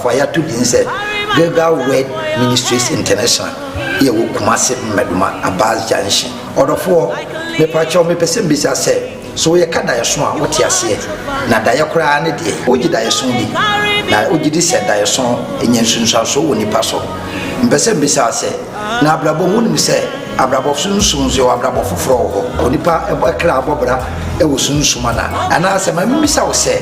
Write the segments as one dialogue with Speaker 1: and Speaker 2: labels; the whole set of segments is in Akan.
Speaker 1: Asafo a yɛato din sɛ Gilgal Word Ministries International yɛ wɔ Kumasi Mmɛdoma, Abas Junction. Ɔdɔfoɔ, mepakyɛw mepɛ sɛ mibisa sɛ, so yɛka daeɛso a wote aseɛ? Na daeɛ koraa ne deɛ? Wogye daeɛso di? Na wogye di sɛ daeɛso nya nsunsuansoɔ wɔ nipa so? Mepɛ sɛ mibisa sɛ, na abrabɔ mu wonim sɛ abrabɔ sunsum nso yɛwɔ abrabɔ foforɔ wɔ hɔ? Onipa kra bɔ bra wɔ sunsum anaa? Anaasɛ ma memmisa wo sɛ,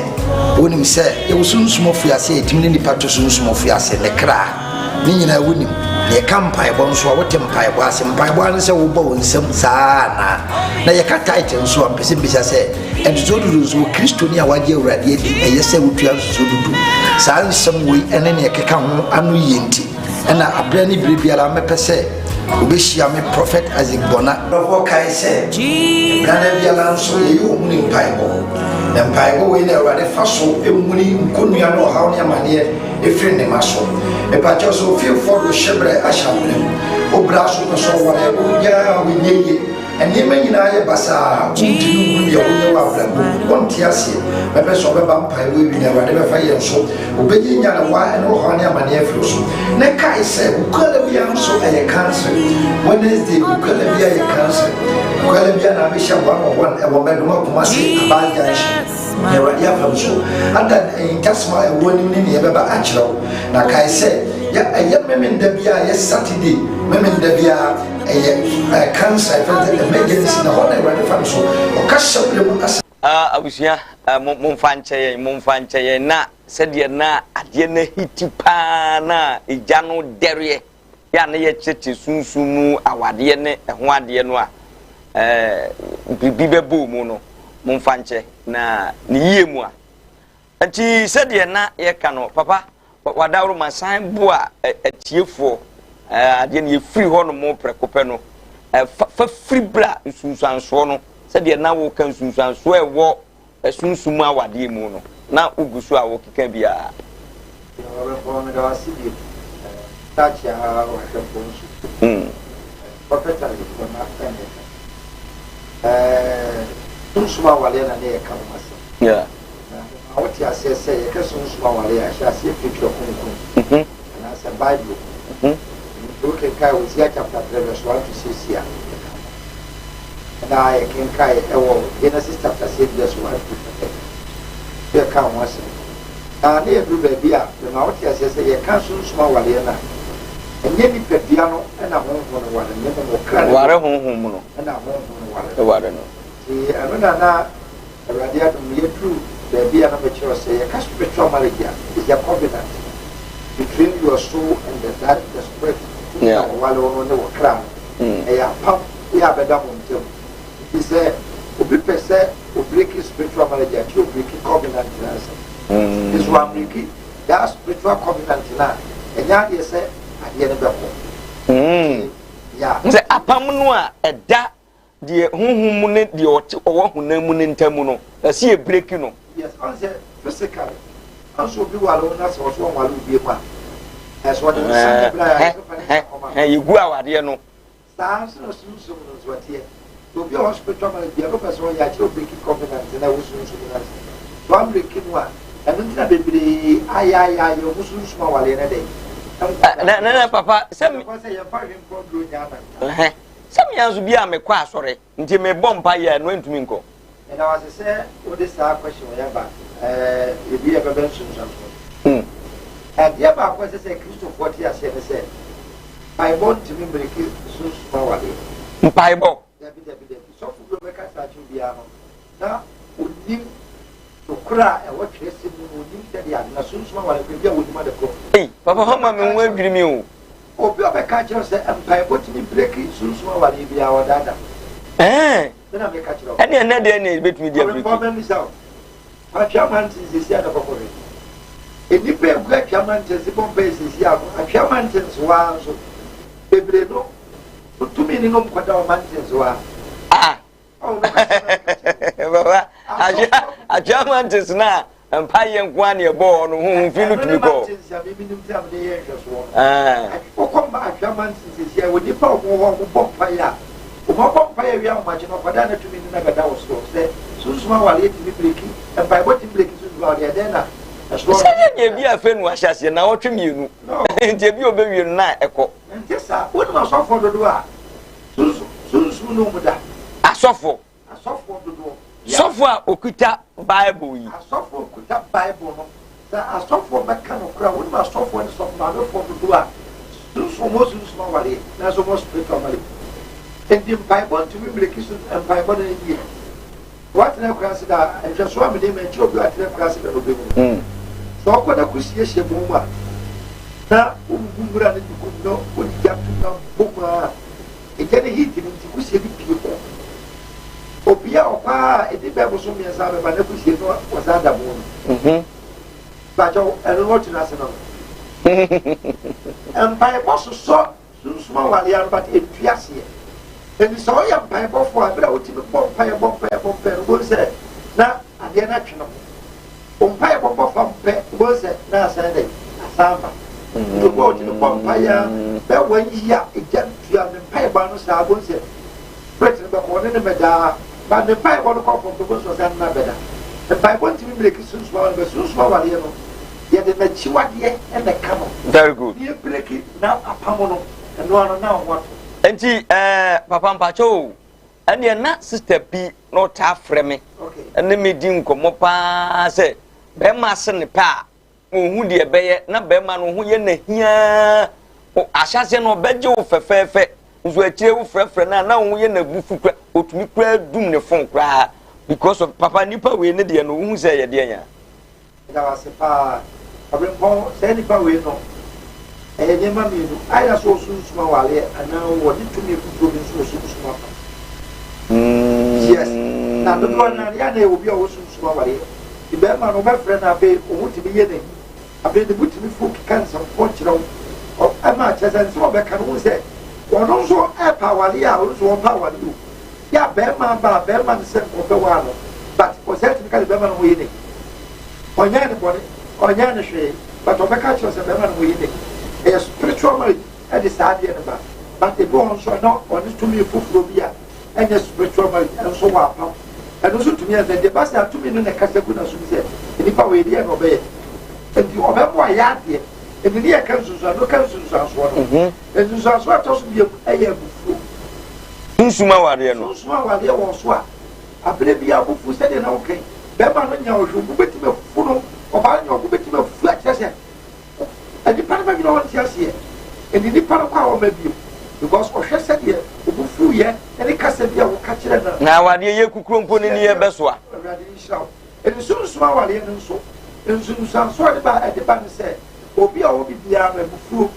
Speaker 1: wonim sɛ yɛwɔ sunsum afuase a yɛtumi ne nipa to sunsum afuase, ne kra? Ne nyinaa wonim. Na yɛka mpaebɔ nso a, wote mpaebɔ ase. Mpaebɔ ara ne sɛ wobɔ wo nsam saa anaa? Na yɛka tithe nso a, mepɛ sɛ mbisa sɛ, ntotoɔ dudu nso wɔ Kristoni a wagye Awurade adi, ɛyɛ sɛ wotua ntotoɔ dudu? Saa nsɛm wei ne nea ɛkeka ho ano yie nti, ɛna aberɛ ne berɛ biara mɛpɛ sɛ wobɛhyia me Prophet Isaac Bona. Nkurɔfoɔ kae sɛ, Ɛberɛ biara nso yɛyɛ ohuni mpaebɔ. Na mpaebɔ wei na Awurade fa so muni nkonnua ne ɔhaw ne amaneɛ firi ne mma so. Mepakyɛw sɛ ofiefoɔ de wo hyɛberɛ ahyɛ amena mu, wo bra so wopɛ sɛ ɔware, woyɛ a wonyɛ yie, nneɛma nyinaa yɛ basaa, wontumi nhu deɛ wonyɛ wɔ abrabɔ mu, wonte aseɛ. Mɛpɛ sɛ ɔbɛba mpaebɔ awie na Awurade bɛfa yɛn so, ɔbɛyi nyarewa ne ɔhaw ne amaneɛ afiri wo so. Na kae sɛ Bukwala biara nso ɛyɛ council. Wednesday Bukwala biara yɛ council. Bukwala biara na abɛhyia 1 on 1 ɛwɔ Mɛdoma Kumasi Abaa Junction. Na Awurade afa me so ada ahintasɛm a ɛwɔ anim ne nea ɛbɛba akyerɛ wo. Na kae sɛ, yɛ ɛyɛ Memenda biara, ɛyɛ Saturday, Memenda biara, ɛyɛ ɛɛ cancer, ɛfɛ sɛ emergency, na hɔ na Awurade fa me so, ɔka hyɛbrɛ mu asɛm.
Speaker 2: Ah, abusua, ah, mo, momfa nkyɛ yɛn, momfa nkyɛ yɛn na sɛdeɛ na adeɛ no ahiti paa na egya no dɛreɛ. Yɛ a na yɛkyerɛkyerɛ sunsum mu awadeɛ ne ɛho adeɛ no a, ɛɛ biribi bɛbɔ mu no, momfa nkyɛ na ne yie mu a. Nti sɛdeɛ na yɛka no, papa, wadaworoma san boa atiefoɔ ɛɛ adeɛ no yɛfiri hɔ nom prɛko pɛ no, fa fa firi bra nsunsuansoɔ no, sɛdeɛ na woka nsunsuansoɔ a ɛwɔ Sunsum awadeɛ mu no, na wogu so a wokeka bi a.
Speaker 3: Ɔbɛfoɔ meda wo ase bio. Takyia w'ahwɛfoɔ nso. Prophet Isaac Bɛma ɛna ɛka. Sunsum awadeɛ na ne yɛka ho asɛm.
Speaker 2: Yeah.
Speaker 3: Na mema wote aseɛ sɛ yɛka sunsum awadeɛ a, ɛhyɛ aseɛ firi Twerɛ Kronkron mu. Anaasɛ Bible mu. Nti wokenkan Hosea chapter 3 verse 1 to 6 a, ɛka ho. na yɛkenkan wɔ Genesis chapter 6 verse 1 to 3 nso yɛkaa ho asɛm. Na na yɛduru baabi a, mema wote aseɛ sɛ yɛka sunsum awareɛ no a, ɛnyɛ nipadua no na honhom no ware, na mmom ɔkra no
Speaker 2: ware honhom no
Speaker 3: na honhom no ware no.
Speaker 2: Ware no.
Speaker 3: Nti ɛno na na Awurade adom yɛduru baabi a na mekyerɛ sɛ yɛka spiritual marriage a, is a covenant between your soul and the, that, the spirit.
Speaker 2: Yeah.
Speaker 3: Na wɔware wo no ne wɔ kra no. Ɛyɛ apam yɛ a bɛda mo ntam. Nti sɛ obi pɛ sɛ obreaki spiritual marriage a, kyerɛ obreaki covenant no ansa. Nti sɛ wambreaki that spiritual covenant no a, ɛnyɛ adeɛ sɛ adeɛ no bɛkɔ. Nti, yeah.
Speaker 2: Sɛ apam no a ɛda deɛ honhom mu ne deɛ ɔte ɔwɔ honam mu no ntam no, ɛsɛ yɛ breaki no.
Speaker 3: Yes, ɔn sɛ physically, ɔn sɛ obi ware wo na sɛ ɔso ɔnware wo bio mu a, ɛsɛ ɔde nsa ne bra a, ɛsɛ fa ne nsa kɔma no.
Speaker 2: Yɛgu awadeɛ no.
Speaker 3: Saa ara nso na sunsum no nso ɛteɛ. Sɛ obi a ɔwɔ spiritual marriage biara no pɛ sɛ ɔyɛ a, kyerɛ ɔbreki covenant no a ɛwɔ sunsum no ase. Sɛ wambreki no a, ɛno nti na bebree ayɛ ayɛ ayɛ wɔn sunsum awareɛ no dɛn? Ɛnkɔ da.
Speaker 2: Na papa sɛ
Speaker 3: Ɛkɔ sɛ yɛmfa hwee nkɔ duro nyɛ ananta.
Speaker 2: Ɛhɛ, sɛ mea nso bi a mekɔ asɔre nti mebɔ mpa yɛ ɛno ntumi nkɔ.
Speaker 3: Meda wo ase sɛ wode saa question wei aba. Ɛɛ, ebi a ɛbɛbɛ nsunsuansoɔ. Adeɛ baako a ɛsɛ sɛ Kristofoɔ te aseɛ ne sɛ, mpaebɔ ntumi mbreki sunsum awadeɛ.
Speaker 2: Mpaebɔ?
Speaker 3: Dabi, dabi, dabi. Sɔfo bi a ɔbɛka saa akyerɛ obiara no, na onnim nokorɛ a ɛwɔ twerɛsɛm mu no, onnim sɛdeɛ ade na sunsum awadeɛ koraa, ebi a onnim ade korɔ.
Speaker 2: Ei, papa hɔ ma me ho adwiri me o.
Speaker 3: Obi a ɔbɛka akyerɛ wo sɛ mpaebɔ tumi breki sunsum awadeɛ biara, ɔdaadaa.
Speaker 2: Ɛɛ.
Speaker 3: Me na meka kyerɛ wo.
Speaker 2: Ɛne ɛnɛ deɛ ne ebetumi di abiriki.
Speaker 3: Ɔrempɔ mɛmisa wo. Atwea Mountains sisi a na kɔkɔ hwɛ. Nnipa egu Atwea Mountains bɔ mpae sisi a no Atwea Mountains hɔ ara nso bebree no tumi ne nom kɔda wɔ mountains hɔ ara.
Speaker 2: Ah.
Speaker 3: Ɔwɔ no kasa na meka kyerɛ wo.
Speaker 2: Baba Atwea Atwea Mountains na mpaeɛ nko ara na ɛbɔ hɔ no honhom fi no tumi
Speaker 3: Ɛno ne
Speaker 2: kɔ.
Speaker 3: mountains a mimi nim sɛ mede yɛ nhwɛsoɔ no.
Speaker 2: Ah.
Speaker 3: Wokɔ mma Atwea Mountains sisi a wɔ nnipa a wɔwɔ hɔ a wɔbɔ mpaeɛ a wɔn abɔ mpaeɛ awie ahomakye no ɔkɔda na tumi no na bɛda wɔ soro sɛ sunsum awareɛ tumi breki mpaebɔ tumi breki sunsum awareɛ, ɛdɛn na Ɛsoɔ
Speaker 2: Sɛ yɛ deɛ bi afei no ahyɛ aseɛ na ɔtwe mmienu. Nti ebi a ɔbɛwie no na ɛkɔ.
Speaker 3: Nti saa, wonim asɔfoɔ dodoɔ a sunsum ne wɔn da?
Speaker 2: Asɔfoɔ.
Speaker 3: Asɔfoɔ dodoɔ.
Speaker 2: Sɔfoɔ a ɔkuta Bible yi.
Speaker 3: Asɔfoɔ okuta Bible no. Sɛ asɔfoɔ bɛka nokorɛ a, wonim asɔfoɔ ne sɔfo maamefoɔ dodoɔ a sunsum, wɔn sunsum awareɛ, nanso wɔn spiritual marriage. Nti mpaebɔ ntumi mmiriki so, mpaebɔ no yie. Woatena akuraase da a, nhwɛsoɔ a mede ma nkyerɛ obi a watena akuraase da na ɔbɛhunu. Sɛ ɔkɔ na kusie hyɛ bɔn mu a, na wobubu nwura no de gu mu na wode gya to mu na bɔ mu a, egya no heat no nti kusie no pue kɔ. Obi a ɔkɔ a ɛdi bɛɛ bosom mmiɛnsa bɛba na kusie no ɔsan da bɔn no. Bakyɛw, ɛno no ɔtena ase no no. Mpaebɔ sosɔ Sunsum awareɛ ano but ɛntu aseɛ. Enti sɛ woyɛ mpaebɔfoɔ a, berɛ a wotumi bɔ mpaeɛ bɔ mpaeɛ bɔ mpaeɛ no, wobɛhu sɛ na adeɛ no atwe ne ho. Wo mpaebɔ bɔ fam pɛ, wobɛhu sɛ na asan dɛn? Asan aba. Nti obi a ɔtumi bɔ mpaeɛ a bɛyɛ one year ɛgya ntua ne mpaebɔ ano saa, wobɛhu sɛ spirit no bɛkɔ, ɔne no mmɛdaa. But ne mpaebɔ no kɔ fam pɛ, wobɛhu sɛ ɔsan ne no abɛda. Mpaebɔ ntumi mmireki sunsum awareɛ, but sunsum awareɛ no, yɛde n'akyiwadeɛ na ɛka no.
Speaker 2: Very good.
Speaker 3: Ne yɛbreki Na apam no, ɛno ara na wɔato.
Speaker 2: Nti eh, papa mpakyɛ o, ɛneɛ na sister bi na ɔtaa frɛ me ɛne me di nkɔmmɔ paa sɛ bɛrima ase ne pɛ a ɔhu deɛ ɛbɛyɛ na bɛrima no ho yɛ n'ahiaa ahyɛaseɛ no ɔbɛgye wo fɛfɛɛfɛ nso akyire wo frɛfrɛ no a na wo ho yɛ n'abufu kora ɔtumi koraa dum ne fon koraa because of papa nipa wei ne deɛ no wohu sɛ ɛyɛ deɛ nya.
Speaker 3: Meda wo ase paa. Ɔbrempɔn, saa nipa wei no, ɛyɛ nneɛma mmienu, either sɛ ɔsunsum awareɛ anaa wɔde tumi foforɔ bi nso ɔsunsum apam. Yes, na dodoɔ no ara yɛ a na ɛyɛ obi a ɔwɔ sunsum awareɛ. Nti bɛrima no wobɛfrɛ no afei wo ho tumi yɛ n'ahi, afei ne bo tumi fu keka nsɛmfoɔ kyerɛ wo, ɛma kyerɛ sɛ nsɛm a ɔbɛka no wohu sɛ ɔno nso ɛɛpɛ awareɛ a ɔno nso ɔmpɛ awareɛ o. Yɛ a bɛrima aba a bɛrima no sɛ nka ɔbɛwaa no but ɔsan tumi ka sɛ bɛrima no ho yɛ n'ahi. Ɔnyɛɛ no bɔne, ɔnyɛɛ no hwee but ɔbɛka akyerɛ wo sɛ bɛrima no ho yɛ n'ahi. Ɛyɛ spiritual marriage ɛde saa adeɛ no ba but ebi wɔ hɔ nso a na ɔne tumi foforɔ bi a ɛnyɛ spiritual marriage nso wɔ apam. Ɛno nso tumi yɛ sɛ deɛ ɛba saa tumi no na ɛkasa gu n'asom sɛ nipa wei deɛ na ɔbɛyɛ nti ɔbɛboa yɛ adeɛ. Nti ne yɛka nsunsuansoɔ ka nsunsuansoɔ no. Nsunsuansoɔ a ɛtɔ so mmienu yɛ abufuo.
Speaker 2: Sunsum awareɛ no.
Speaker 3: Sunsum awareɛ wɔ so a, aberɛ biara bo fu sɛdeɛ na woka yi, bɛrima no nya ɔhwɛ obu bɛtumi afu no, ɔbaa no nya ɔbo bɛtumi afu akyerɛ sɛ nipa no bɛdwene ɔnte aseɛ, ɛnti nipa no kɔ a ɔmma bio because ɔhwɛ sɛdeɛ obu fuiɛ ne kasa bi a woka kyerɛ no.
Speaker 2: Na awareɛ yɛ kukuro mpo ne ni ɛbɛsoa.
Speaker 3: Awurade nhyira wo. Ɛnti sunsum awareɛ no nso, nsunsuansoɔ a ɛde ba ɛde ba ne sɛ, Obi a ɔwɔ bi biara no, abufuo,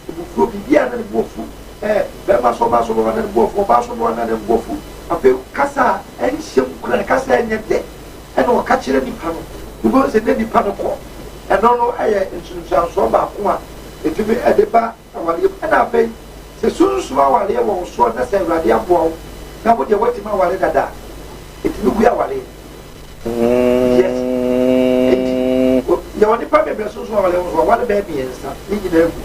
Speaker 3: abufuo, biribiara na ne bo afu, ɛɛ, bɛrima so, ɔbaa so bɛba na ne bo afu, ɔbaa so bɛba na ne bo afu. Afei kasa a ɛnhyɛ nkuran, kasa a ɛnyɛ dɛ ɛna ɔka kyerɛ nipa no. Wobɛhu sɛ na nipa no kɔ. Ɛno no yɛ nsunsuansoɔ baako a ɛtumi ɛde ba awareɛ mu. Ɛna afei sɛ sunsum awareɛ wɔ wo soɔ na sɛ Awurade aboa wo na wo deɛ woatumi aware dada a, ɛtumi gu awareɛ. Yes. Enti, yɛwɔ nipa bebree so nso awale nso awale bɛyɛ mmiɛnsa ne nyinaa agu.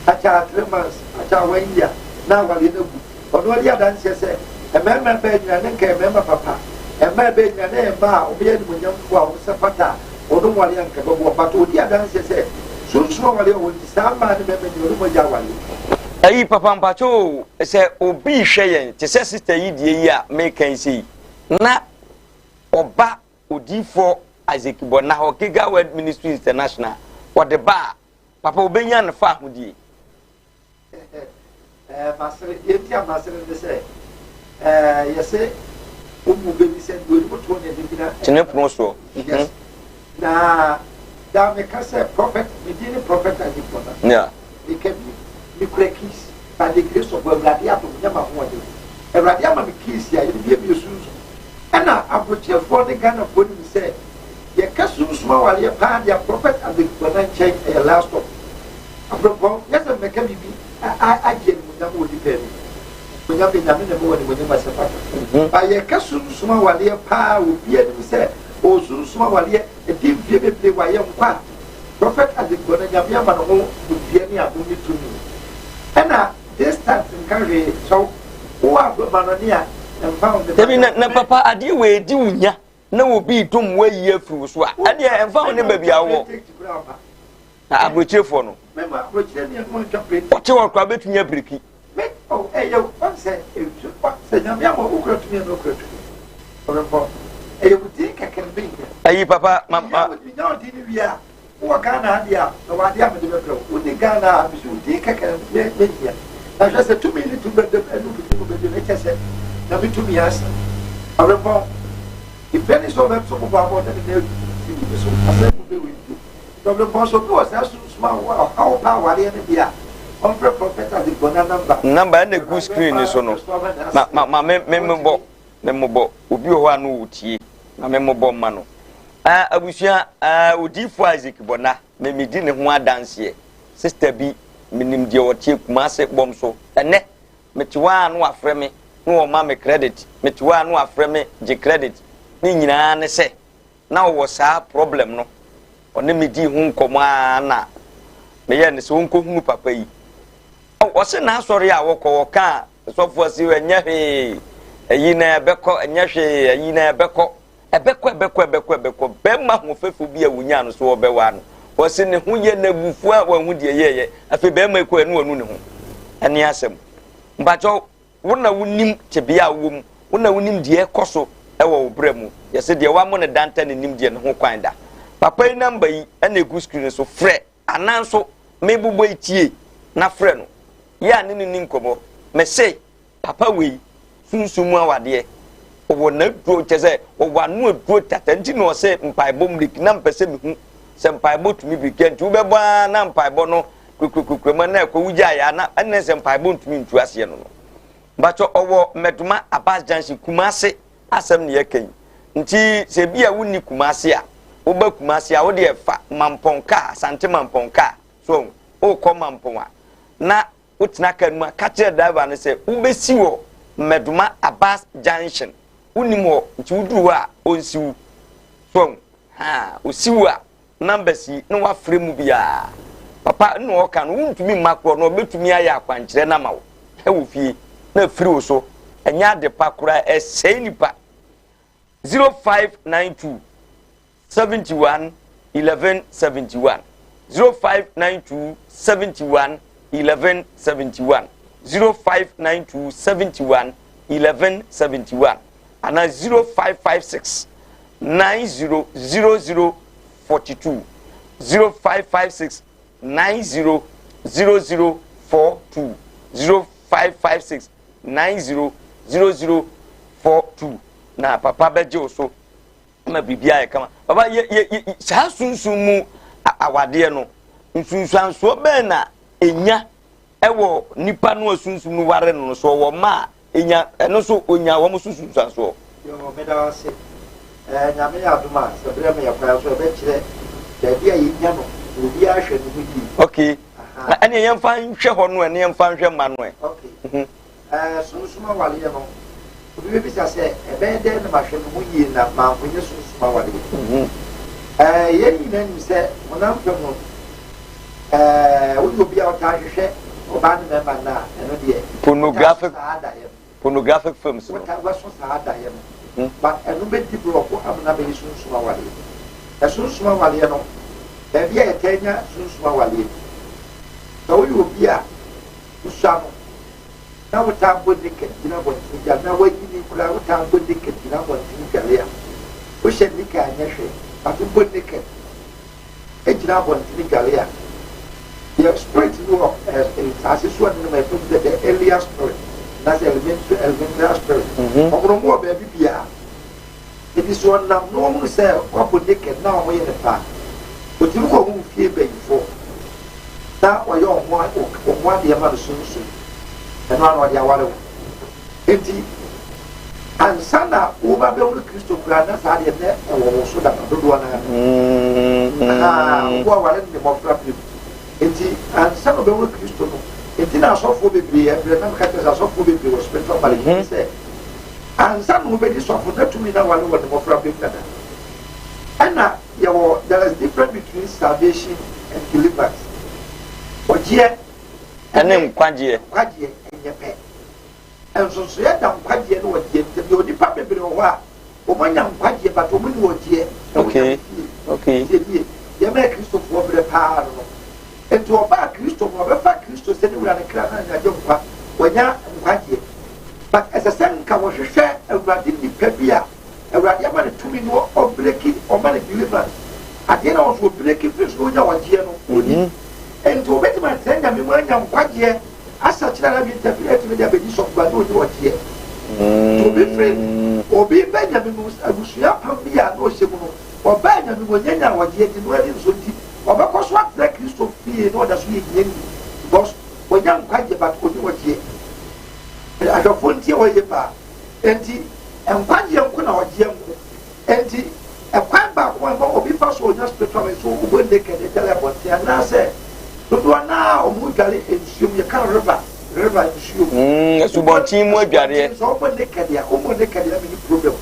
Speaker 3: Akyɛ 3 months, akyɛ one year na awale no agu. Ɔno adi adanseɛ sɛ mmarima bɛyɛ nyinaa ne nka yɛ mmarima papa. Mmaa bɛyɛ nyinaa ne yɛ mmaa a wɔyɛ animuonyamfoɔ a wɔsɛ fata a wɔn nwale a nka bɛboa. But ɔdi adanseɛ sɛ sunsum awale a wɔn nti saa mmaa ne mmarima nyinaa wɔn mu agya awale.
Speaker 2: Ayi papa mpakyɛ o, sɛ obi rehwɛ yɛn te sɛ sister yi deɛ yi a meka yi sei na ɔba odiyifoɔ Isaac Bɔnahɔ Giga Word Ministries International ɔde ba a papa obenya no fa ahodie.
Speaker 3: Ɛɛ masere deɛ nti a masere ne sɛ ɛɛ yɛsɛ wɔn bɛ bi sɛ deɛ onim toɔ na ɛde gyina.
Speaker 2: Kyene pono soɔ.
Speaker 3: Yes na daa meka sɛ prophet me din ne prophet Isaac Bɔnah.
Speaker 2: Yeah.
Speaker 3: Meka bi mekura keys by the grace of God Awurade adom nyɛ ma ahoɔden Awurade ama me keys a yɛde biebie sunsum. Ɛna abrokyerefoɔ ne Ghanafoɔ nim sɛ yɛka sunsum awareɛ paa deɛ Prophet Isaac Bona nkyɛn ɛyɛ last stop. Abrempɔn, nyɛ sɛ mɛka biribi agye animuonyam wɔ nipa anim. Animuonyam deɛ Nyame na ɛma wɔ animuonyam asɛ fata. Ba yɛka sunsum awareɛ paa obi anim sɛ ɔwɔ sunsum awareɛ ɛdi mfie bebree wayɛ nkwa a Prophet Isaac Bona Nyame ama ne ho nimdeɛ ne adom ne tumi. Ɛna distance nka hwee sɛ wowɔ abrɛmanɔne a ɛmfa wo ne
Speaker 2: Dabi na na papa adeɛ wei di wo nya. na obi retom woayi afiri wo so a, ɛdeɛ ɛmfa ho ne baabi a wowɔ. Na aburokyirefoɔ no, ɔte hɔ koraa bɛtumi abiriki. Ayi papa ma ma.
Speaker 3: Wowɔ Ghana ha deɛ a, mewɔ adeɛ a mede bɛbrɛ wo. Wonni Ghana a, mese wo din kɛkɛ na mehia. Na hwɛ sɛ tumi ne tumi bɛdam ɛne wo mu bɛdam, ɛkyɛ sɛ Nyame tumi asa. Awerɛpɔn, mepɛ ne sɛ ɔbɛto mo bɔ abɔ na ne nan atu fi wo so, asɛm mu bɛwɛ bio. Nti ɔwerɛpɔn, sɛ obi wɔ saa sunsum a ɔhaw paa awareɛ no deɛ a, ɔmfrɛ Prɔfɛt Isaac Bona number.
Speaker 2: Number ɛna egu screen no so no. Ma ma ma me me mebɔ me mobɔ obi wɔ hɔ a no ɔtie ma me mobɔ mma no. Ah abusua ah odiyifoɔ Isaac Bɔna me me di ne ho adanseɛ sister bi me nim deɛ ɔteɛ Kumase bɔm so ɛnɛ me te hɔ a na wafrɛ me na ɔma me credit me te hɔ a na wafrɛ me gye credit ne nyinaa ne sɛ na ɔwɔ saa problem no ɔne me di ho nkɔmɔ a na meyɛ ne sɛ ɔnkɔhunu papa yi ɔse n'asɔre a wɔkɔ wɔka sɔfoɔ se ɛnyɛ hwee ɛyi na ɛbɛkɔ ɛnyɛ hwee ɛyi na ɛbɛkɔ Ɛbɛkɔ, ɛbɛkɔ, ɛbɛkɔ, ɛbɛkɔ. Barima hoɔfɛfoɔ bi a wɔnyaa no so ɔrebɛwaa no. Ɔse ne ho yɛ no abufuo a wanhu deɛ ɛyɛeɛ. Afei barima yi kɔeɛ na wanu ne ho. Ɛne asɛm. Mpakyɛw, wo na wonim tebea a wowɔ mu. Wo na wonim deɛ ɛkɔ so wɔ wo berɛ mu. Yɛse deɛ wamo ne danta na nim deɛ ne ho kwan da. Papa yi number yi na ɛgu screen so. Frɛ anaa nso mebobɔ yi tie na frɛ no. Yɛ a ne no ni nkɔmmɔ. Mese Papa wei sunsum mu awadeɛ ɔwɔ n'aduro kyɛ sɛ ɔwɔ ano aduro tata nti na ɔsɛ mpaebɔ mmiriki na mpɛ sɛ mehu sɛ mpaebɔ tumi biriki nti wobɛbɔ ara na mpaebɔ no kurukurukurukuru mu na ɛkɔ wogya yɛ na ɛnɛ sɛ mpaebɔ ntumi ntu aseɛ no no mbakyɛ ɔwɔ mmɛdoma Abbas Junction Kumase asɛm ne yɛka yi nti sɛ bi a wonni Kumase a woba Kumase a wode ɛfa Mampɔn kaa Asante Mampɔn kaa so wokɔ Mampɔn a na Wotena kar mu a, ka kyerɛ driver no sɛ wobɛsi wɔ Mmɛdoma Abas Junction. Wonim hɔ, nti woduru hɔ a, ɔnsi wo. So wahu? Haa, ɔsi wo a, numbers yi na wafrɛ mu biara. Papa na ɔka no, wontumi mma korɔ no, ɔbɛtumi ayɛ akwankyerɛ no ama wo wɔ fie na afiri wo so. Ɛnyɛ ade pa koraa, ɛsɛe nipa. 0592 71 11 71 0592 71 11 71 0592 71 11 71 ana 0556 90 00 42 0556 90 00 42 0556 90 00 42 na papa bɛgye wo so ma biribi ayɛ kama papa yɛ yɛ yɛ saa sunsun mu awadeɛ no nsunsuansoɔ bɛn na enya ɛwɔ nipa no a sunsun no ware no no so ɔwɔ mma a enya ɛno nso onya wɔn so sunsuansoɔ.
Speaker 3: Yoo meda wo ase. Ɛɛ Nyame yɛ adom a sɛ berɛ ma yɛ kwan so ɛbɛkyerɛ baabi a yɛnya no na obiara hwɛ ne ho yie.
Speaker 2: Okay. Na ɛneɛ yɛmfa nhwɛ hɔ no ɛ ne yɛmfa nhwɛ mma no ɛ.
Speaker 3: Okay. Mm -hmm. Ɛɛ, sunsum awareɛ no, obi bɛbisa sɛ, ɛbɛyɛ dɛn na mahwɛ me ho yie na mankɔnya sunsum awareɛ? Ɛɛ, yɛn nyinaa nim sɛ honam fam no, ɛɛ, woyɛ obi a wotaa hwehwɛ ɔbaa ne mmarima nna a, ɛno deɛ,
Speaker 2: Pornographic,
Speaker 3: wotaa so saa adaeɛ no.
Speaker 2: pornographic films no.
Speaker 3: Wotaa wɛso saa adaeɛ no. But ɛno bɛdi borɔko amena bɛyɛ sunsum awareɛ. Na sunsum awareɛ no, baabi a yɛtaa nya sunsum awareɛ, sɛ woyɛ obi a wosua no, na wotaa bɔ naked gyina abɔnten dware na woanyini koraa wotaa bɔ naked gyina abɔnten dware a, wohyɛ nika a nyɛ hwee but wobɔ naked gyina abɔnten dware a, yɛ spirit bi wɔ nsaase so a ne nom yɛfrɛ no sɛ the earlier spirit anaasɛ elementary elemental spirit. Wɔn no wɔ baabi biara. Enti sɛ ɔnam na ɔhunu sɛ wabɔ naked na ɔho yɛ no fɛ a, ɔtumi kɔ ɔho fie bayifoɔ na ɔyɛ ɔho ɔho adeɛ ma no sunsum. Ɛno ara na ɔde aware wo. Enti ansa na woba bɛhunu Kristo koraa na saa adeɛ na ɛwɔ wo so dada dodoɔ no ara. Ahaa, obi aware no ne mmɔfra berɛ mu. Enti ansa na ɔbɛhunu Kristo no, enti na asɔfoɔ bebree, ɛberɛ na meka kyerɛ sɛ asɔfoɔ bebree wɔ spiritual marriage ne sɛ, Ansa na obedi sɔfo na tumi no aware wɔ ne mmɔfraberem dada. Ɛna yɛwɔ there is difference between salvation and deliverance. Ɔgyeɛ
Speaker 2: ɛne nkwagyeɛ.
Speaker 3: Nkwagyeɛ ɛnyɛ pɛ. Nsonsoeɛ da nkwagyeɛ ne ɔgyeɛ ntam. Yɛwɔ nipa bebree wɔ hɔ a. Wɔn anya nkwagyeɛ but wɔn nni ɔgyeɛ ɛwɔ Nyame fie. Tie nie, deɛ ɛma Akristofoɔ brɛ paa no no, nti ɔbaa Kristo mu, ɔbɛfa Kristo sɛ ne wura ne kra na ne agyenkwa, wanya nkwagyeɛ. But ɛsɛ sɛ nka wɔhwehwɛ Awurade nipa bi a Awurade ama no tumi no ɔbreki, ɔma no deliverance. Adeɛ na ɔnso ɔbreki firi so na ɔnya ɔgyeɛ no, ɔni. Nti ɔbɛtumi atena Nyame mu anya nkwagyeɛ. Asakyera n'adwene tafiri atumi de abɛdi sɔfo ba na ɔnni ɔgyeɛ. Nti obi firi obi ba Nyame mu abusua apam bi a na ɔhyɛ mu no, ɔbaa Nyame mu ɔnya nyaa ɔgyeɛ nti no ani nsɔ nti ɔbɛkɔ so atena Kristo fie na ɔda so yɛ hiani because wanya nkwagyeɛ but ɔnni ɔgyeɛ. Ahwɛfoɔ ntie hɔ yie paa. Nti nkwagyeɛ nko na ɔgyeɛ nko. Enti, ɛkwan baako a ɛma obi fa so nya spiritual marriage sɛ wobɔ naked dware abɔnten anaasɛ dodoɔ no ara a wɔdware nsuo mu, yɛka river, river nsuo mu.
Speaker 2: Mm, asubɔnten mu adwareɛ.
Speaker 3: Asubɔnten, sɛ wobɔ naked a, wommɔ naked a menni problem.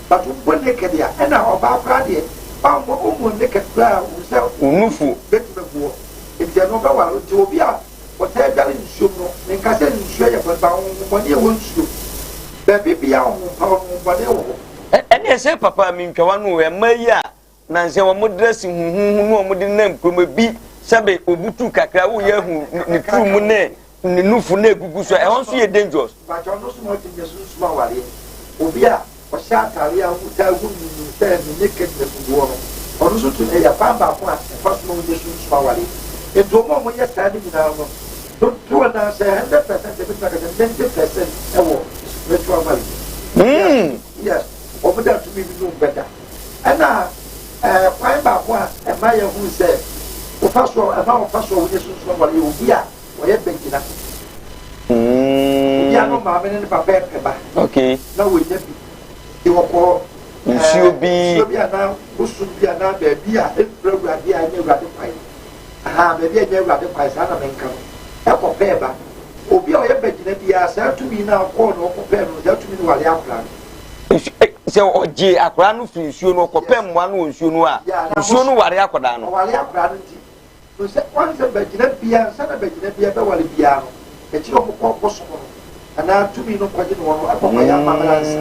Speaker 3: But wobɔ naked a, ɛna ɔbaa koraa deɛ, wammɔ, wommɔ naked koraa a, wohu sɛ
Speaker 2: wo nufu
Speaker 3: bɛtumi agu hɔ. Enti ɛno ɔbɛware wo. Nti obi a ɔtaa dware nsuo mu no, menka sɛ nsuo yɛ bɔne, but honhommɔne ɛwɔ nsuo mu. Baabi biara honhom pa wɔ no, honhommɔne wɔ hɔ.
Speaker 2: Ɛneɛ sɛ papa mentwa w'ano o, mmaa yi a nansa wɔn dress huhuhu ne wɔn de nam kurom ebi sɛbe obutu kakra woyɛ ahu ne turu mu ne ne nufu na egugu so ɛhɔ nso yɛ dangerous.
Speaker 3: Mpakyɛw ɔno nso na ɔtumi yɛ sunsum awareɛ obi a ɔhyɛ atareɛ a wotaa hu no nim sɛ ne nakedness gu hɔ no ɔno nso tumi ɛyɛ kwan baako a ɛfa so ma wonya sunsum awareɛ nti wɔn a wɔyɛ saa no nyinaa no dodoɔ no ara sɛ 100% ɛbɛtumi aka sɛ 90% ɛwɔ spiritual marriage. Yes, wɔn da tumi bi no bɛda. Ɛna ɛɛ kwan baako a ɛma yɛn hu sɛ wofa so ɛma wofa so a wonye sunsun aware yɛ obi a wɔyɛ bɛgyina. Obi a no maame ne ne papa ɛpɛ ba.
Speaker 2: Okay.
Speaker 3: Na wɔnya bi. De wɔkɔ
Speaker 2: nsuo bi.
Speaker 3: Nsuo bi anaa bosom bi anaa baabi a efura awurade a ɛnyɛ awurade kwan. Ahaa baabi a ɛnyɛ awurade kwan saa na menka no. Ɛkɔ pɛɛ ba. Obi a ɔyɛ bagyina biara, saa tumi no a ɔkɔɔ na ɔkɔpɛɛ no, saa tumi no ware akwadaa
Speaker 2: no. Nsu eh, sɛ ɔgye akwadaa no firi nsuo no, ɔkɔpɛ mmoa no wɔ nsuo no a, nsuo no ware akwadaa no.
Speaker 3: Ɔware akwadaa no nti, no sɛ wɔn sɛ bagyina biara, nsa na bagyina biara bɛware biara no, akyiri wɔn kɔ bosom no anaa tumi no kɔgye no wɔn no ɛkɔkɔ yɛ amammerɛ ansa.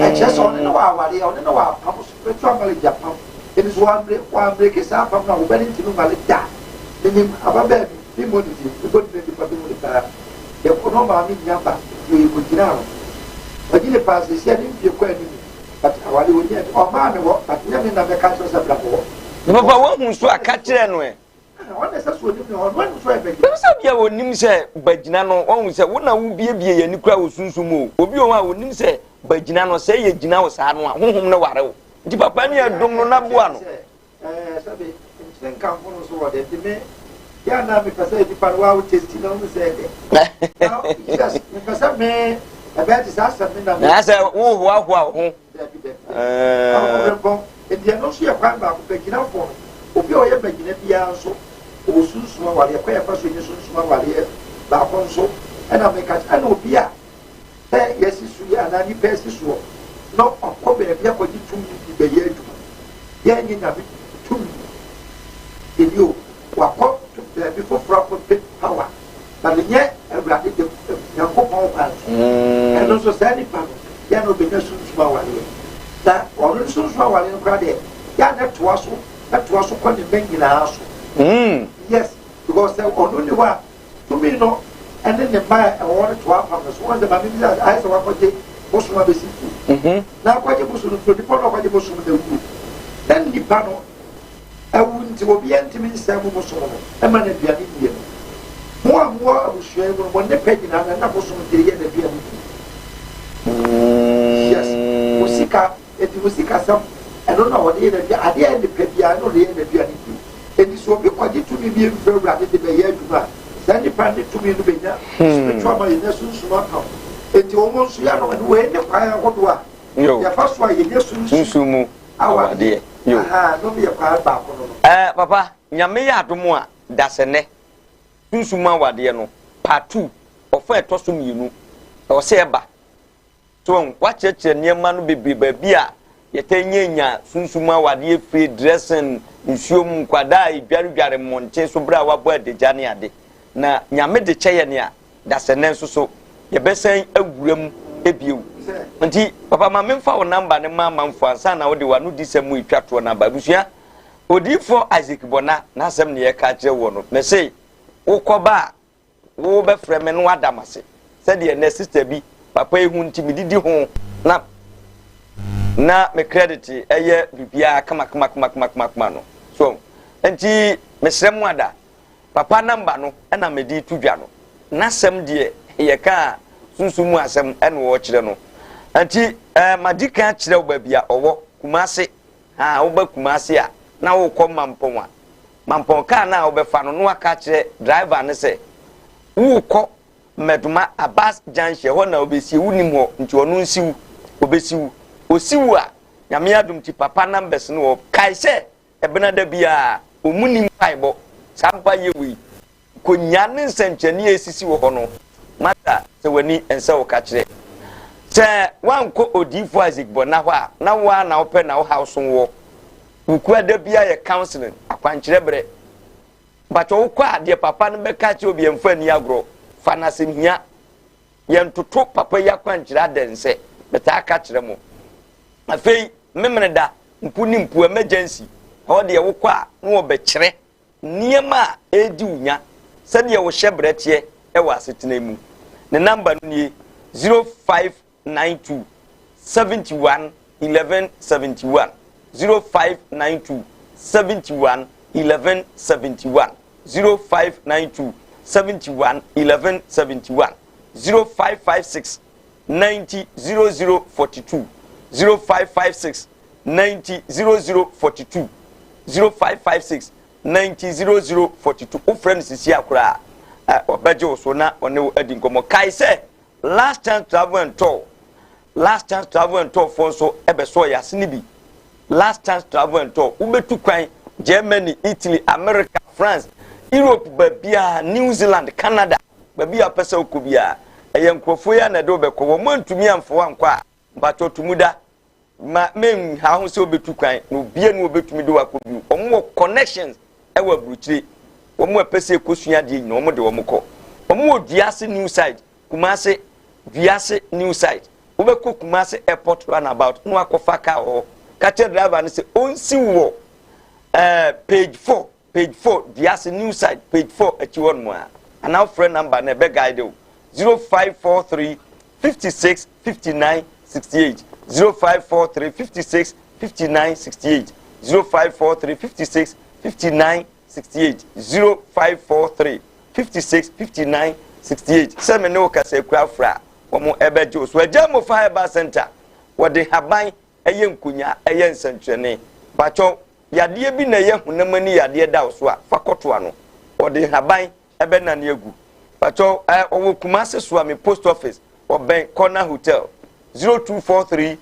Speaker 3: Ɛkyerɛ sɛ ɔne no wɔ awareɛ, ɔne no wɔ apam, spiritual marriage apam. Ɛni so wɔambre wɔambreki saa apam no a, wo ba no ntumi nware da. Menim ababaa bi. Me mmɔ ne din, mebɔ din na nnipa bɛhu no paa. Yɛkɔ na ɔmaame nnya ba nti ɔyɛ kɔgyinaa no. Wanyini paa seesei a ne mfie kɔ anim but aware ɔnyaa bi. Ɔmaa me hɔ but nyɛ me na mɛka akyerɛ sɛ bra me hɔ.
Speaker 2: Na papa wahu nso a ka kyerɛ no ɛ.
Speaker 3: Ɔno na ɛsɛ sɛ ɔnim ne hɔ, ɔno anim sɛ ɔyɛ bagyina.
Speaker 2: Ɛwɔ sɛ bia ɔnim sɛ bagyina no, wahu sɛ wo na wobiebie yɛn ani koraa wɔ sunsum mu o. Obi wɔ hɔ a ɔnim sɛ bagyina no, sɛ yɛ gyina wo saa no a, honhom no ware wo. Nti papa ne adom no na boa no.
Speaker 3: Ɛɛ sɛbe nkyene nkamfo no so wɔ dɛ nti me yɛ a na mepɛ sɛ nipa no waa wo taste na wohu sɛ ɛdɛ na yes mepɛ sɛ me ɛbɛyɛ te sɛ asɛm me na me.
Speaker 2: Na sɛ wohoahoa wo ho.
Speaker 3: Dabi dabi ɔbrɛmpɔn nti ɛno nso yɛ kwan baako bagyinafoɔ no obi a ɔyɛ bagyina biara nso ɔwɔ sunsum awareɛ kwan yɛfa so nyɛ sunsum awareɛ baako nso ɛna meka ɛna obi a sɛ yɛasi so yi anaa nnipa asi soɔ na ɔkɔ baabi akɔgye tumi bi bɛyɛ adwuma. Yɛnyɛ Nyame tumi yɛni o, wakɔ baabi foforɔ akɔpɛ power, but nyɛ Awurade de Nyankopɔn kwan so. Ɛno nso saa nipa no yɛ na ɔbɛnya sunsum awareɛ. Na ɔno ne sunsum awareɛ no koraa deɛ yɛ a na ɛtoa so ɛtoa so kɔ ne mma nyinaa so. Yes, because sɛ ɔno ni hɔ a Tumi no ne ne mma a ɛwɔ hɔ no toa apam no so. Wɔn sɛ maame bi sɛ ayɛ sɛ wakɔgye bosom abɛsi fie. Mhm. Na akɔgye bosom no firi nipa no akɔgye bosom no awuo. Na nipa no awu nti obiara ntumi nsɛn mo bosom no ɛma no aduane nie no. Mo a mowɔ abusua yi mu no mo nnepa nyinaa na na bosom de yɛ n'aduane die. Yes, mo sika eti mo sikasɛm ɛno na wɔde yɛ n'aduane adeɛ a nnepa biara ɛno na yɛ n'aduane die. Enti sɛ obi kɔgye tumi bi mfiri Awurade de bɛyɛ adwuma a, saa nipa no ne tumi no bɛnya spiritual ma yɛnya sunsum apam. Enti wɔn nso yɛ no, wei ne kwan ahodoɔ a yɛfa so a yɛnya sunsum
Speaker 2: mu awadeɛ.
Speaker 3: Aha, no yɛ kwan baako no no.
Speaker 2: Eh, papa, Nyame yɛ adom a, dasɛnɛ, sunsum mu awadeɛ no, part 2, ɔfa ɛtɔ so mmienu, ɛwɔ sɛ ɛba. So wahu? Wakyerɛkyerɛ nneɛma no bebree, baabi a yɛtaa nyaanya sunsum awadeɛ firi, dressing, nsuo mu, nkwadaa a yɛdwaredware mmɔnten so berɛ a wɔabɔ adagya ne ade. Na Nyame de kyɛ yɛn a, dasɛnnɛ nso so, yɛbɛsan awura mu bio. Nti papa ma memfa wo namba no ma amanfoɔ ansa na wode w'ano di sɛm mu etwa toɔ no aba. Abusua, Odiyifoɔ Isaac Bɔna n'asɛm ne yɛka akyerɛ woɔ no. Mese wokɔba a wobɛfrɛ me na wada m'ase sɛdeɛ nnɛ sister bi papa yi ho nti medidi ho na na me credit ɛyɛ biribiara kama kama kama kama kama kama no. So nti mesrɛ mo ada papa namba no ɛna mede to dwa no. N'asɛm deɛ yɛka a sunsum mu asɛm ɛna ɔrekyerɛ no. Nti ɛɛ madi kan akyerɛ wo baabi a ɔwɔ Kumase. Ha woba Kumase a na wokɔ Mampɔn a, Mampɔn kaa no a wobɛfa no na waka akyerɛ driver no sɛ wokɔ Mmɛdoma Abas junction ɛhɔ na wobɛsie, wonim hɔ nti ɔno nsi wo, ɔbɛsi wo. Ɔsi wo a, Nyame adom nti papa numbers no wɔ hɔ. Kae sɛ Ɛbenada biara ɔmu nni mpaebɔ, saa mpaeɛ wei Nkonyaa ne nsɛnkyerɛnne a esisi wɔ hɔ no, mata sɛ w'ani nsɛ wo ka kyerɛ. Sɛ woankɔ Odiyifo Isaac Bɔna hɔ a, na wo ara na wopɛ na wo haw so wɔ. Wo kura da biara yɛ counseling, akwankyerɛ berɛ. Mpakyɛ wokɔ a, deɛ papa no bɛka akyerɛ wo biara mfa nni agorɔ. Fa no asɛm hia. Yɛntoto papa yi akwankyerɛ adɛnsɛ, metaa ka kyerɛ mo. Afei, Memeneda, mpu ne mpu, emergency, ɛhɔ deɛ wokɔ a na wɔbɛkyerɛ Nneɛma a ɛredi wo nya, sɛdeɛ wo hyɛbrɛ teɛ wɔ asetena mu. Ne number no nie, 0592 71 11 71, 0592 71 11 71, 0592 71 11 71, 0556 90 00 42, 0556 90 00 42, 0556 90 00 42. Wofrɛ no sisi a koraa a, ɔbɛgye wo so na ɔne wo adi nkɔmmɔ. Kae sɛ Last Chance Travel and Tour, Last Chance Travel and Tour foɔ nso ɛbɛsɔɔ yɛ ase no bi. Last Chance Travel and Tour, wobɛtu kwan Germany, Italy, America, France, Europe baabiara, New Zealand, Canada, baabi a wopɛ sɛ wokɔ biara, ɛyɛ nkurɔfoɔ yi a na ɛde wobɛkɔ. Wɔn antumi amfa wo ankɔ a, mpakyɛw to mu da. Ma menha ho sɛ wobɛtu kwan na obia ni wɔbɛtumi de wakɔ bio. Wɔn wɔ connections ɛwɔ aburukyire. Wɔn a ɛpɛ sɛ ɛkɔsua adeɛ nyina wɔn de wɔn kɔ. Wɔn wɔ Duase New Site, Kumase, Duase New Site. Wobɛkɔ Kumase Airport runabout na wakɔfa car wɔ hɔ. Ka kyerɛ driver no sɛ ɔnsi wɔ ɛɛ page 4. Page 4 Duase New Site page 4 akyi hɔ nom a, anaa wofrɛ number no ɛbɛ guide wo 0543 56 59 68 0543 56 59 68 0543 56 59 68 0543 56 59 68 sɛ me ne wo kasa akura afra a wɔn ɛbɛgye wo so. Agya Mofa Herbal Center wɔde haban ɛyɛ nkonya ɛyɛ nsɛnkyerɛnne bakyɛw Yadeɛ bi na ɛyɛ honam ani yadeɛ da wo so a, fa kɔto ano. Ɔde nhaban bɛnane agu. Pakyɛw, ɛ, ɔwɔ Kumasi Suame Post Office, ɔbɛn Corner Hotel. 0243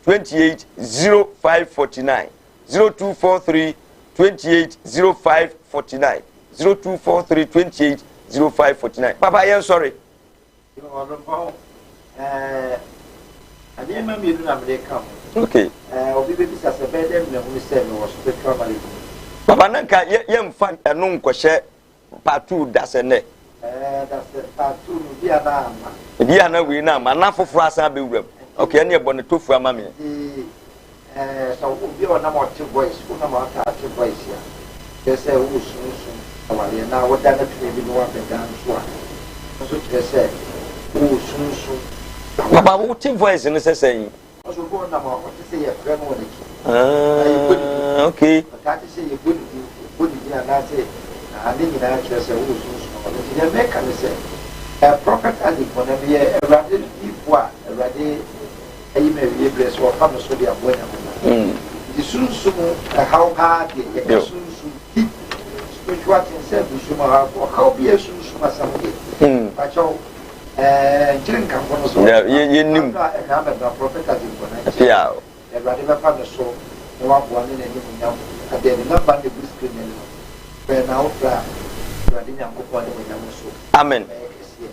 Speaker 2: 28 0549, 0243 28 0549, 0243 28 0549. Papa, yɛnsɔre.
Speaker 3: Ɔbrempɔn, ɛɛ, nneɛma mmienu na mede ka ho.
Speaker 2: Okay.
Speaker 3: Ɛɛ, obi bɛbisa sɛ bɛyɛ dɛn na hunu sɛ mewɔ spiritual marriage mu.
Speaker 2: Papa na nka yɛ yɛmfa ɛno nkɔhyɛ part two dasɛ nnɛ.
Speaker 3: Ɛɛ, dasɛ part two no bi a na ama.
Speaker 2: Ebi a na wei na ama na foforɔ asan abɛwura mu. Okay, ɛne ɛbɔ ne tofu ama me.
Speaker 3: Nti Ɛɛ sɛ obi a ɔnam ɔte voice wonam a ɔtaa te voice a kyerɛ sɛ wowɔ sunsum awareɛ na woda no tumi bi ne woabɛda nso a ɛno nso kyerɛ sɛ wowɔ sunsum awareɛ.
Speaker 2: Papa wo te voice no sɛ sɛn?
Speaker 3: Ɔsɛ obi a ɔnam a ɔte sɛ yɛfrɛ no wɔ n'akyi anaa yɛbɔ ne din.
Speaker 2: Ah okay.
Speaker 3: Ɔtaa te sɛ yɛbɔ ne din yɛbɔ ne din anaasɛ aha ne nyinaa kyerɛ sɛ wowɔ sunsum awareɛ. Nti deɛ meka ne sɛ ɛɛ Prophet Isaac Bɔnɛ meyɛ Awurade diifoɔ a Awurade ayi me awie berɛ sɛ wɔfa me so de aboa Nyame mma. Nti sunsum ɛhaw paa deɛ yɛka sunsum deep spiritual things sɛ abusua mu ɔhaw ɔhaw bi yɛ sunsum asɛm deɛ pakyɛw ɛɛ nkyere nkamfo no so
Speaker 2: yɛnim
Speaker 3: ɛhwɛ amɛbra prophet Azinkwa na nkyɛn Awurade bɛfa ne so na waboa ne n'animuonyam adeɛ ne namba na egu screen n'anim no frɛ na wofrɛ a Awurade Nyankopɔn animuonyam nso
Speaker 2: amen
Speaker 3: bɛyɛ kɛseɛ.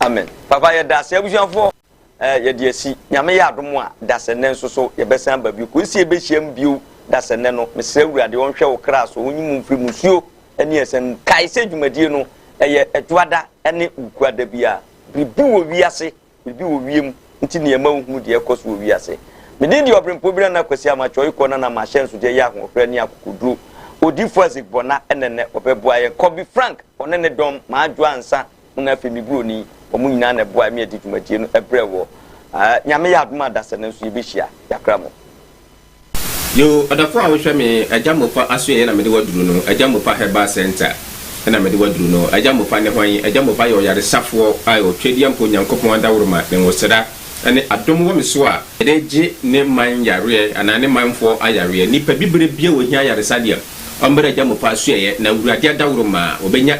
Speaker 2: Amen papa yɛda ase abusuafoɔ. Eh, yɛde asi. Nyame yɛ adom a, dasɛnnɛ nso so yɛbɛsan aba bio. Kɔsi yɛbɛhyiam bio dasɛnnɛ no, mesrɛ Awurade ɔnhwɛ wo kra so, ɔnyi mo mfiri musuo ne asiane mu. Kae sɛ dwumadie no, ɛyɛ Ɛdwoada ne Wukuada biara. Biribi wɔ wiase, biribi wɔ wiem. Nti nea ɛma wohunu deɛ ɛkɔ so wɔ wiase. Me din de Ɔberempɔn bi Nana Kwasi Amakyɛ Ɔyekɔ Nana M'ahyɛnsodeɛ yɛ ahoɔfɛ ne akokoduro. Odiyifoɔ Isaac Bɔna ɛna nnɛ ɔbɛboa yɛn. Kobe Frank ɔne ne dɔm, M'adwoa Ansa ho na afei me buroni, wɔn nyinaa na ɛboaeɛ me yɛde dwumadie no brɛɛ wɔ. Nyame yɛ adom a dasani nso yɛbɛhyia. Yɛakra mo.
Speaker 4: Yoo, ɔdɔfo a wohwɛ me, Agya Mofa asoɛeɛ na mede wo aduru no, Agya Mofa Herbal Centre na mede wo aduru no, Agya Mofa ne hwan? Agya Mofa yɛ ɔyaresafoɔ a Otwedeɛmpa Onyankopɔn adaworoma, ne nwosra ne adom wɔ me so a, yɛde gye ne man yareɛ anaa ne manfoɔ ayareɛ. Nipa bibire biara a ɔhia ayaresa deɛ, ɔmmra Agya Mofa asoɛeɛ na Awurade adaworoma a, ɔbɛnya.